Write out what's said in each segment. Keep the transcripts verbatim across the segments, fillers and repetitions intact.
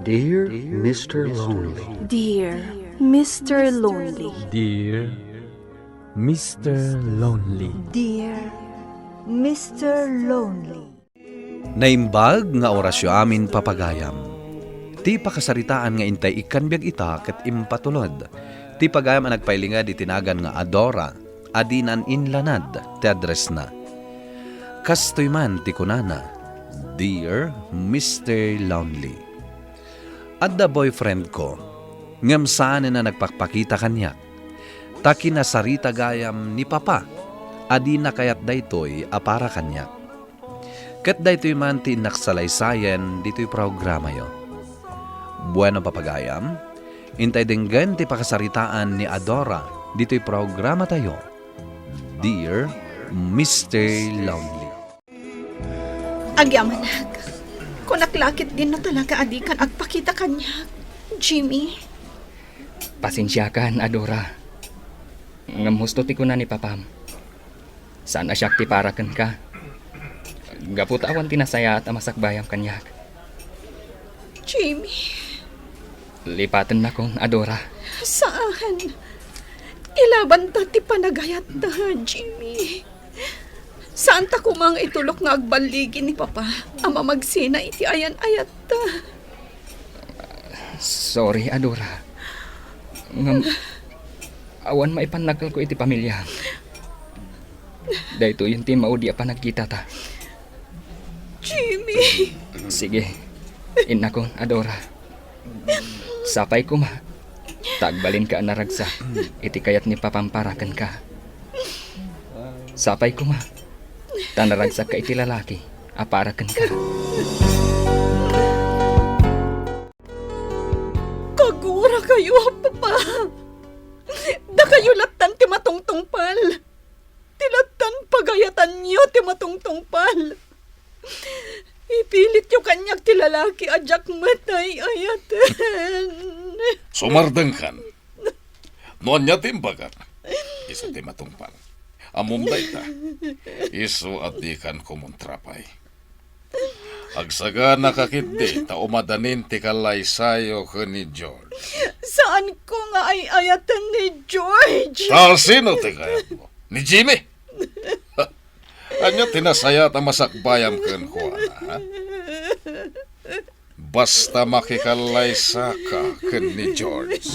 Dear Mister Lonely. Dear Mister Lonely. Dear Mister Lonely. Dear Mister Lonely. Naimbag nga orasyo amin, papagayam. Ti pakasaritaan nga intay ikkan biag ita ket impatulod. Ti pagayam a nagpailinged iti nagan nga Adora, a dinan inlanad ti addressna. Kastoy man ti kunana, "Dear Mister Lonely." Adda boyfriend ko, ngem saanen a nagpakpakita kaniak. Ta kinasarita gayam ni Papa a dina kayat daytoy a para kaniak. Ket daytoy man ti innak salaysayen ditoy programayo. Bueno, papagayam, intay denggen ti pakasaritaan ni Adora ditoy programatayo, Dear Mister Lonely. Agyamanak, kunak la ketdin no talaga a dikan agpakita kaniak, Jimmy. Pasensiakan, Adora. Ngem husto ti kuna ni Papam. Saan a siak ti para kenka. Gapu ta awan ti nasayaat a masakbayam kaniak. Jimmy. Lipatennakon, Adora. Saan. Ilabanta ti panagayatta, Jimmy. Saanta koma nga itulok nga agballigi ni Papa a mamagsina iti ayan-ayatta. Sorry, Adora. Ngem, awan maipannakalko iti pamiliam. Daytoyen ti maudi a panagkitata. Jimmy! Sige, innakon, Adora. Sapay koma. Ta agbalinka a naragsak iti kayat ni Papam para kenka. Sapay koma. Ta naragsakka iti lalaki a para kenka. Kagurakayo, Papa. Dakayo lattan ti matungtungpal. Ti lattan pagayatanyo ti matungtungpal. Ipilityo kaniak ti lalaki a diak met ay-ayaten. Sumardengkan. No ania ti imbagak, isu ti matungpal. Ammom dayta. Isu a dikan kumontra pay. Agsaganaka ketdi ta umadanin ti kallaysayo ken ni George. Saanko nga ay-ayaten ni George. Ta sino ti kayatmo? Ni Jimmy? Ania ti nasayaat a masakbayam kenkuana, ha? Basta makikallaysaka ken ni George.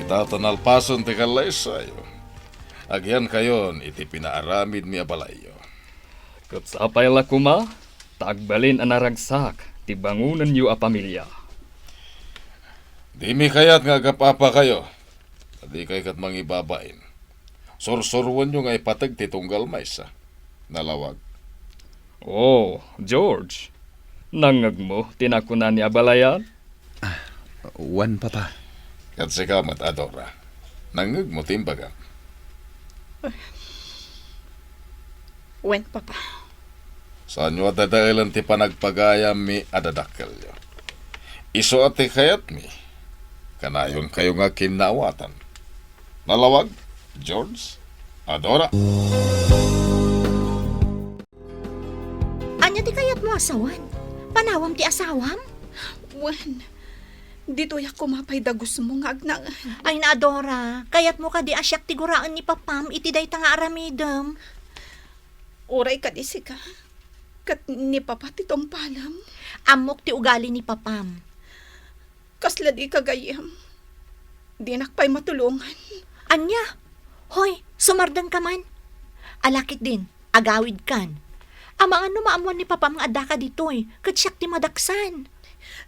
Ita ta nalpasen ti kallaysayo, agiankayon iti pinaaramidmi a balayyo. Ket sapay la koma, ta agbalin a naragsak ti bangonenyo a pamilia. Dimi kayat nga agap-apakayo, ta dikay ket mangibabain. Sursuroenyo nga ipateg ti tunggal maysa. Nalawag. Oh, George, nangngegmo ti nakuna ni abalayan? Ah, wen, Papa. Ket sika met, Adora, nangngegmo ti imbagak? Wen, Papa. Saanyo a dadaelen ti panagpagayammi a dadakkelyo. Isu a ti kayatmi, kanayonkayo nga kinnaawatan. Nalawag, George, Adora. Ania ti kayatmo a sawen? Panawam ti asawam? Wen, ditoyak koma pay dagusmo nga agnaed. Ay, Adora, kayatmo kadi a siak ti guraen ni Papam iti dayta nga aramidem? Uray kadi sika, ket ni Papa ti tungpalem? Ammok ti ugali ni Papam. Kasla dika gayyem. Dinak pay matulongan. Ania? Hoy, sumardengka man. Ala ketdin, agawidkan. Amangan no maammoan ni Papam nga addaka ditoy, ket siak ti madaksan.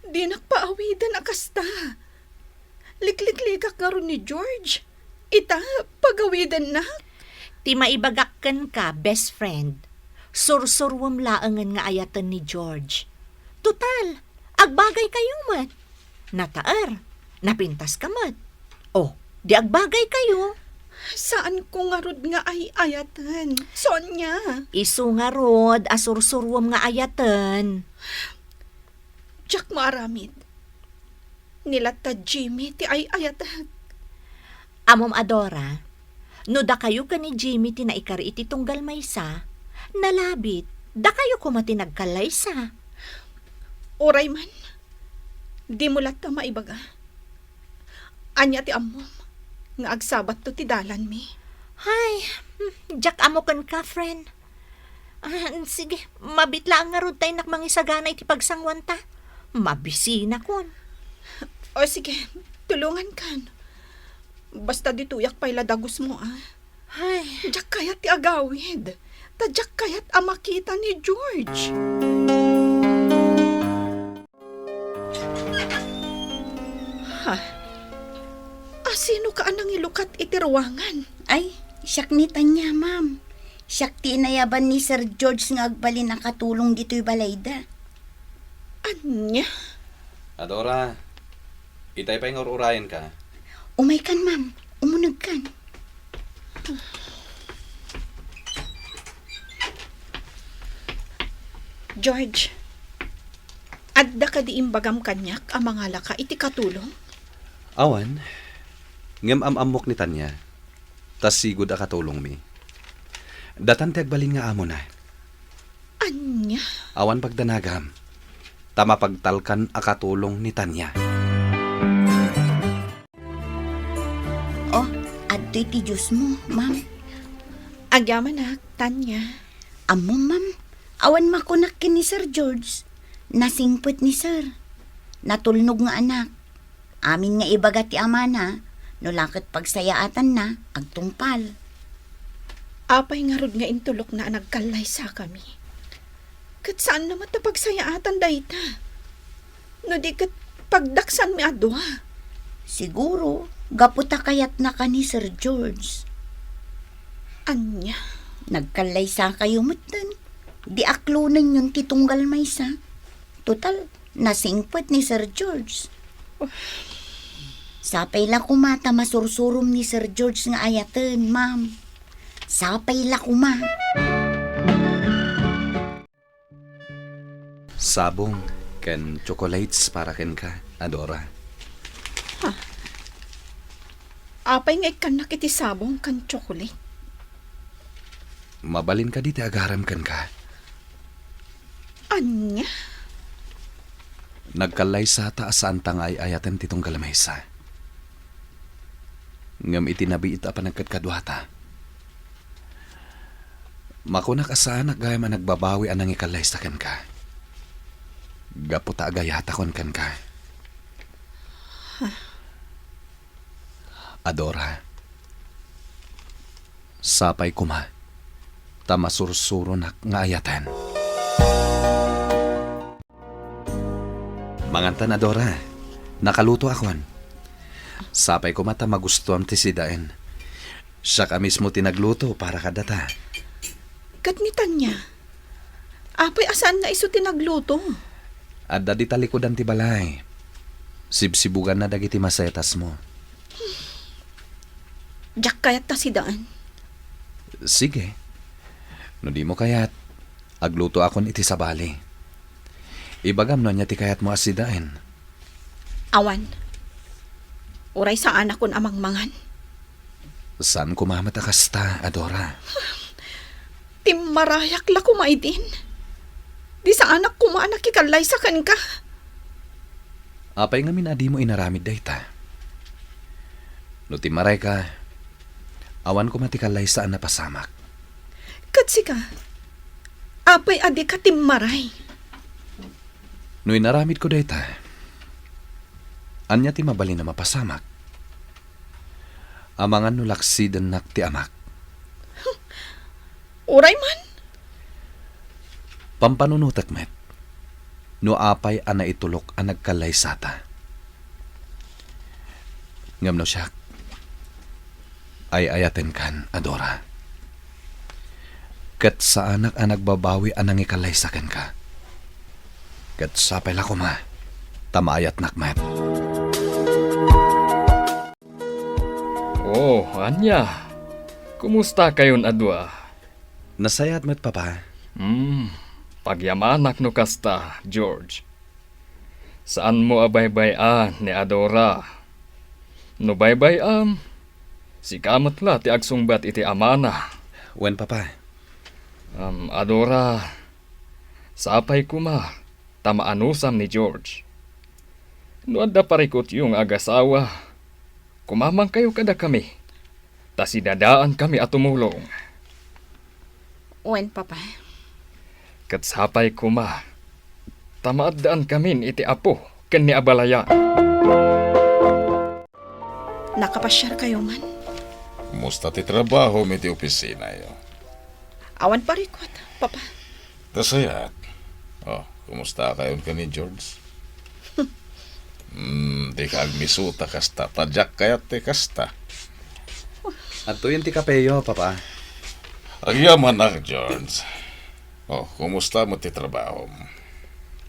Dinak paawiden a kasta. Liklikligak ngarud ni George. Ita, pagawidennak. Ti maibagak kenka, best friend, sursuroem laengen nga ayaten ni George. Total, agbagaykayo met. Nataer, napintaska met. Oh, di agbagaykayo. Saanko ngarud nga ay-ayaten, Sonia. Isu ngarud a sursuroem nga ayaten. Diak maaramid. Ni latta Jimmy ti ay-ayatek. Ammom a, Dora, no dakayo ken ni Jimmy ti naikari iti tunggal maysa, nalabit, dakayo koma ti nagkallaysa. Uray man, dimo latta maibaga. Ania ti ammom nga agsabatto ti dalanmi? Hay, hmm, diak ammo kenka, friend. Ah, sige, mabiit laeng ngarud ta innak mangisagana iti pagsanguanta. Mabisinakon. O sige, tulongankan. Basta ditoyak pay la dagusmo, a. Ay. Diak kayat ti agawid. Ta diak kayat a makita ni George. Ha? A, sino ka a nangilukat iti ruangan? Ay, siak ni Tanya, ma'am. Siak ti inayaban ni Sir George nga agbalin a katulong ditoy balayda. Ania? Adora, itay pay nga ur-urayenka. Umaykan, ma'am. Umunegkan. George, adda kadi imbagam kaniak a mangalaka iti katulong? Awan, ngem am-ammok ni Tanya, ta sigud a katulongmi. Datan ti agbalin nga amona. Ania? Awan pagdanagam, ta mapagtalkan a katulong ni Tanya. Oh, adtoy ti juice mo, ma'am. Agyamanak, Tanya. Ammom, ma'am, awan makunak ken ni Sir George. Nasingpet ni Sir. Natulnog nga anak. Amin nga ibaga ti amana, no la ket pagsayaatanna, agtungpal. Apay ngarud nga intulokna a nagkallaysakami? Ket saanna met a pagsayaatan dayta? No di ket pagdaksanmi a dua? Siguro, gapu ta kayatnaka ni Sir George. Ania? Nagkallaysakayo metten. Di aklonenyon ti tunggal maysa. Total, nasingpet ni Sir George. Sapay la koma ta masursurom ni Sir George nga ayaten, ma'am. Sapay la koma. Sabong ken chocolates para kenka, Adora. Ha? Apay nga ikkannak iti sabong ken chocolate? Mabalin kadi ti agarem kenka? Ania? Nagkallaysata a saanta nga ay-ayaten ti tunggal maysa. Ngem iti nabiit a panagkadkaduata, makunak a saanak gayam a nagbabawi a nangikallaysa kenka. Gapu ta agayatakon kenka. Adora, sapay koma ta masursuronak nga ayaten. Mangantan, Adora. Nakalutoakon. Sapay koma ta magustuam ti sidaen. Siak a mismo ti nagluto para kadata. Ket ni Tanya? Apay a saan nga isu ti nagluto? Adda di talikudan ti balay. Sibsibuganna dagiti masetasmo. Diak kayat ta sidaen. Sige. No dimo kayat, aglutoakon iti sabali. Ibagam no ania ti kayatmo a sidaen. Awan. Uray saanakon a mangmangan. Saan koma met a kasta, Adora. Timmarayak la koma idin. Di saanak koma a nakikallaysa kenka. Apay ngamin a dimo inaramid dayta? No timmarayka, awan koma ti kallaysaan a pasamak. Ket sika, apay a dika timmaray? No inaramidko dayta, ania ti mabalin a mapasamak? Amangan no laksidennak ti amak. Uray man. Pampanunotek met no apay a naitulok a nagkallaysata. Ngem no siak, ay-ayatenkan, Adora. Ket saanak a nagbabawi a nangikallaysa kenka. Ket sapay la koma ta maayatnak met. Oh, ania? Kumusta kayon a dua? Nasayaat met, Papa. Hmm, pagyamanak no kasta, George. Saanmo a baybay-an ni Adora. No baybay-am, sika met la ti agsungbat iti amana. Wen, Papa. Am, Adora, sapay koma ta maanusam ni George. No adda parikutyo nga agasawa, kumamangkayo kadakami, ta sidadaankami a tumulong. Wen, Papa. Ket sapay koma, ta maaddaan kamin iti apo ken ni abalayan. Nakapasiarkayo man? Kumusta ti trabahom iti opisinayo? Awan parikut, Papa. Kasayat. Oh, kumusta kayon ken ni George? Hmm, dika agmisuta kasta, ta diak kayat ti kasta. Adtoyen ti kapeyo, Papa. Agyamanak, George. Oh, kumusta met ti trabahom?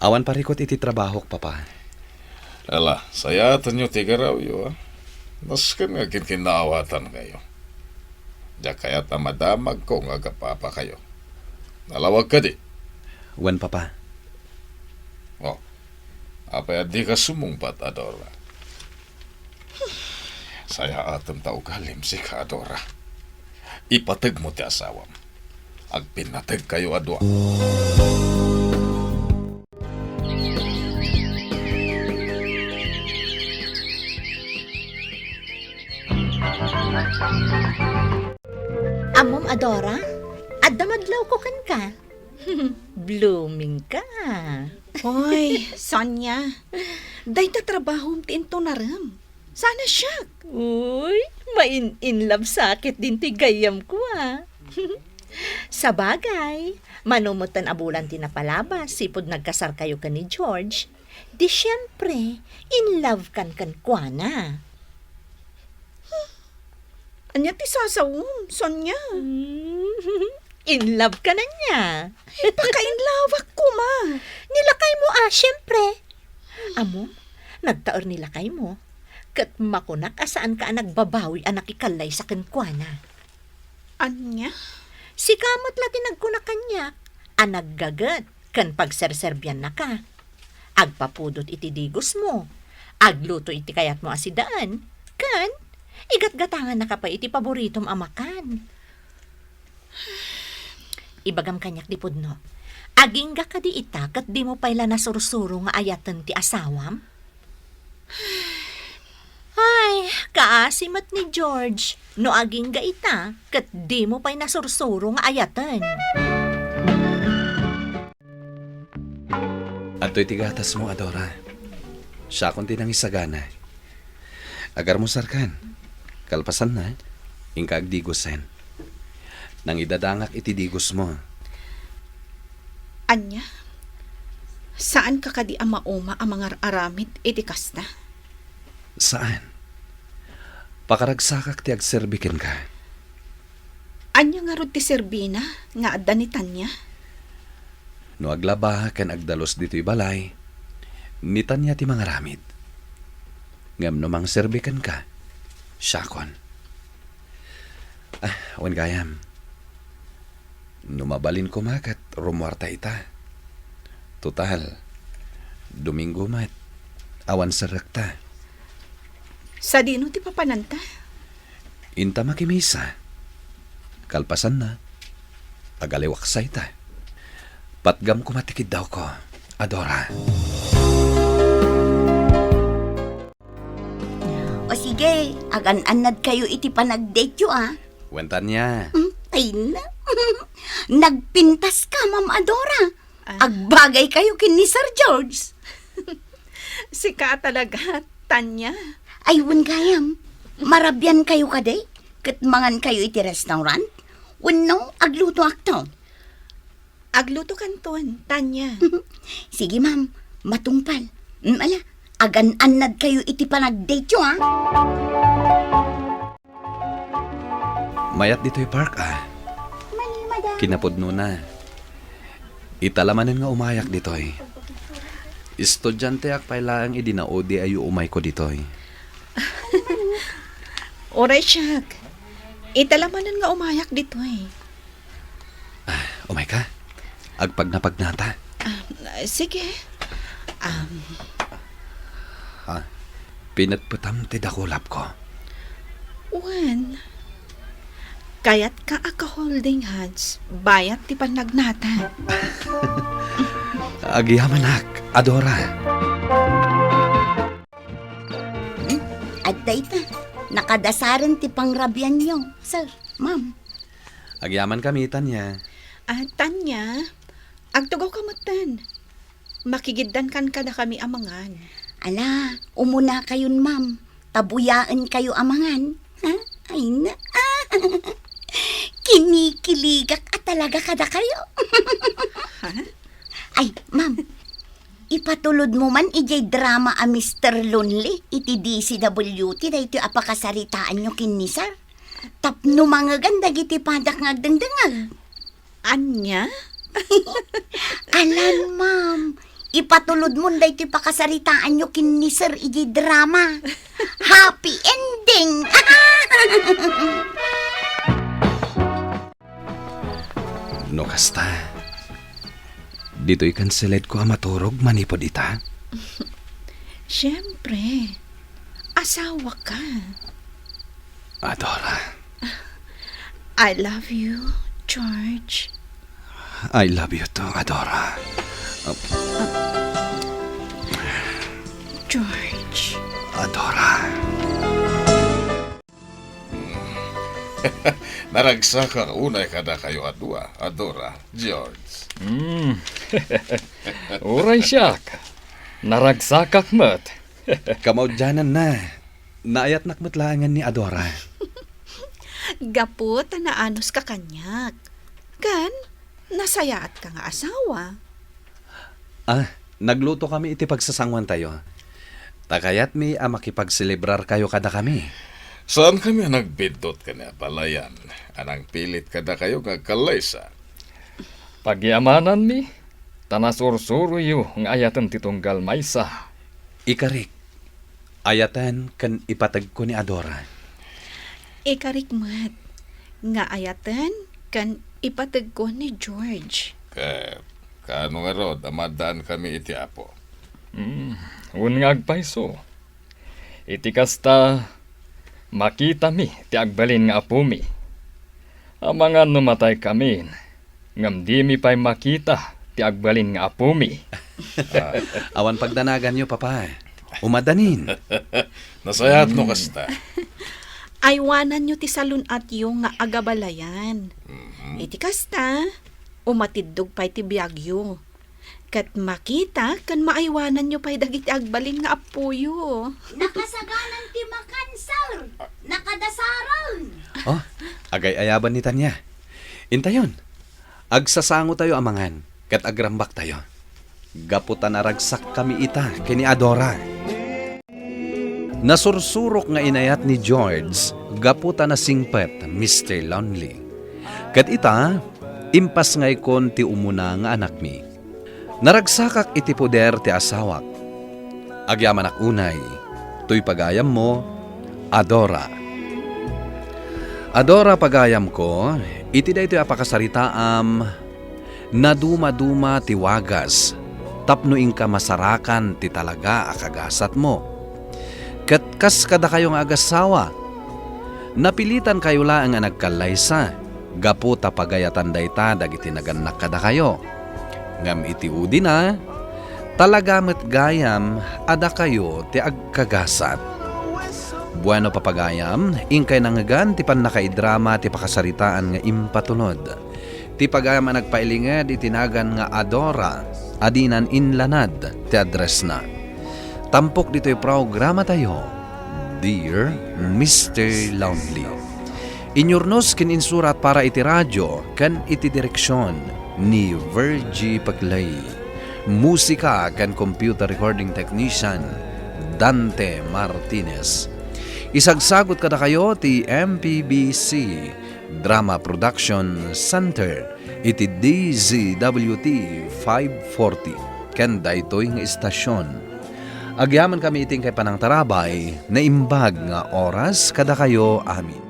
Awan parikut iti trabahok, Papa. Ala, sayatenyo ti garawyo, a. Nasken nga kinkinnaawatan kayo. Diak kayat a madamagko nga agapapakayo. Nalawag kadi? Wen, Papa. Oh, apay a dika sumungbat, Adora? Sayaatem ta ugalim, sika, Adora. Ipategmo ti asawam. Agpinnateg kayo a dua. Ammom, Adora, adda madlawko kenka. Blooming ka. Hoy, Sonia, dayta trabahom ti intunarem. Sana siak. Uy, main-in love sakit din ti gayyemko, a. Sabagay, mano metten a bulan ti napalabas sipud nagkasarkayo ken ni George, di siempre, in love kan kenkuana. Ania ti sasawom, Sonia? Mm, in love ka na niya. Ipaka-in love-ak koma. Ni lakaymo a, siempre. Ammom, nagtaer ni lakaymo. Ket makunak a saanka a nagbabawi a nakikallaysa kenkuana. Ania? Sika met la ti nagkuna kaniak a naggaget ken pagserserbiannaka. Agpapudot iti digosmo, agluto iti kayatmo a sidaen, ken igatgatangannaka pay iti paboritom a makan. Ibagam kaniak, di pudno, agingga kadi ita ket dimo pay la nasursuro nga ayaten ti asawam? Ay, kaasi met ni George no agingga ita ket dimo pay nasursuro nga ayaten. Adtoy ti gatasmo, Adora. Siakon ti nangisagana. Agarmusarkan. Kalpasanna, inka agdigosen. Nangidadangak iti digosmo. Ania? Saanka kadi a mauma a mangar-aramid iti kasta? Saan. Pakaragsakak ti agserbi kenka. Ania ngarud ti serbina nga adda ni Tania? No aglaba ken agdalus ditoy balay, ni Tania ti mangaramid. Ngem no mangserbi kenka, siakon. Ah, wen gayam. No mabalin koma ket rummuarta ita. Total, Domingo met, awan serrekta. Sadino ti papananta? Inta makimisa. Kalpasanna, agaliwaksa ita. Patgam koma ti kiddawko, Adora. O sige, agan-annadkayo iti panagdateyo, a. Wen, Tania. Hmm, ay na. Nagpintaska, Ma'am Adora. Ah. Agbagaykayo ken ni Sir George. Sika a talaga, Tania. Ay, wen gayam. Marabiankayo kadi? Ket mangankayo iti restaurant? Wenno, aglutoakto? Aglutokanton, Tania. Sige, ma'am. Matungpal. Mm, ala, agan-annadkayo iti panagdateyo, a. Mayat ditoy park, a. Mani, madam. Kinapudnona. Ita la manen nga umayak ditoy. Estudianteak pay laeng idi naudi a yuumayko ditoy. Uray siak. Ita la manen nga umayak ditoy. Ah, umayka. Agpagnapagnata. Ah, sige. Um, Ha? Pinetpetam ti dakulapko. Wen, kayatka a ka-holding hands bayat ti pannagnata. Agyamanak, Adora. Hmm? Adda ita. Nakadasaren ti pangrabianyo, sir, ma'am. Agyamankami, Tanya. Ah, Tanya, agtugawka metten. Makigiddankan kadakami a mangan. Ala, umunakayon, ma'am. Ta buyaenkayo a mangan. Ha? Ay na. Kinikiligak a talaga kadakayo. Ha? Ay, ma'am. Ipatulodmo man idiay drama a Mister Lonely iti D C W T daytoy a pakasaritaanyo ken ni Sir. Tapno mangegan dagiti padak nga agdengdengngeg. Ania? Alan, ma'am. Ipatulodmon daytoy pakasaritaanyo ken ni Sir idiay drama. Happy ending! No kasta, ditoy kanseledko a maturog manipud ita? Siempre, asawaka. Adora. I love you, George. I love you too, Adora. George. Adora. Naragsakak unay kadakayo a dua, Adora, George. Hmm. Uray siak, naragsakak met. Kamaudiananna, naayatnak met laengen ni Adora. Gapu ta naanuska kaniak. Ken, nasayaatka nga asawa. Ah, naglutokami iti pagsasangoantayo. Ta kayatmi a makipagselebrarkayo kadakami. Saankami a nagbiddut ken ni abalayan a nangpilit kadakayo nga agkallaysa. Pagyamananmi, ta nasursuroyo nga ayaten ti tunggal maysa. Ikarik, ayaten ken ipategko ni Adora. Ikarik met nga ayaten ken ipategko ni George. Ket kaano ngarud a maaddaankami iti Apo? Mm, wen nga agpayso. Iti kasta, makitami ti agbalin nga apomi. Amangan no mataykami, ngem dimi pay makita ti agbalin nga apomi. Ah, awan pagdanaganyo, Papa. Umadanin. Nasayaat no kasta. Aywananyo ti salun-atyo nga agabalayan. Mhm. Iti kasta, umatiddog pay ti biagyo. Ket makita ken maaywananyo pay dagiti agbalin nga apoyo. Nakasaganan ti makan, sir. Nakadasaren. Oh, agay-ayaban ni Tanya. Intayon, agsasangotayo a mangan, ket agrambaktayo. Gapu ta naragsakkami ita ken ni Adora. Nasursurok nga inayat ni George gapu ta nasingpet, Mister Lonely. Ket ita, impasngaykon ti umuna nga anakmi. Naragsakak iti poder ti asawak. Agyamanak unay, toy pagayammo, Adora. Adora, pagayamko, iti daytoy a pakasaritaam, nadumaduma ti wagas tapno inka masarakan ti talaga a kagasatmo. Ket kas kadakayo nga agassawa, napilitankayo laeng a nagkallaysa gapu ta pagayatan dayta dagiti nagannak kadakayo. Ngem iti udina, talaga met gayam a dakayo ti agkagasat. Bueno, papagayam, inkay nangngegan ti pannakaidrama ti pakasaritaan nga impatulod. Ti pagayam a nagpailinged iti nagan nga Adora a dinan inlanad ti addressna. Tampok ditoy programatayo, Dear Mister Lonely. Inyurnos ken insurat para iti radio ken iti direksion ni Virgie Paclay. Musika ken computer recording technician, Dante Martinez. Isagsagot kadakayo ti M P B C Drama Production Center iti D Z W T five forty ken daytoy nga istasyon. Agyamankami iti inkay panangtarabay, naimbag nga oras kadakayo amin.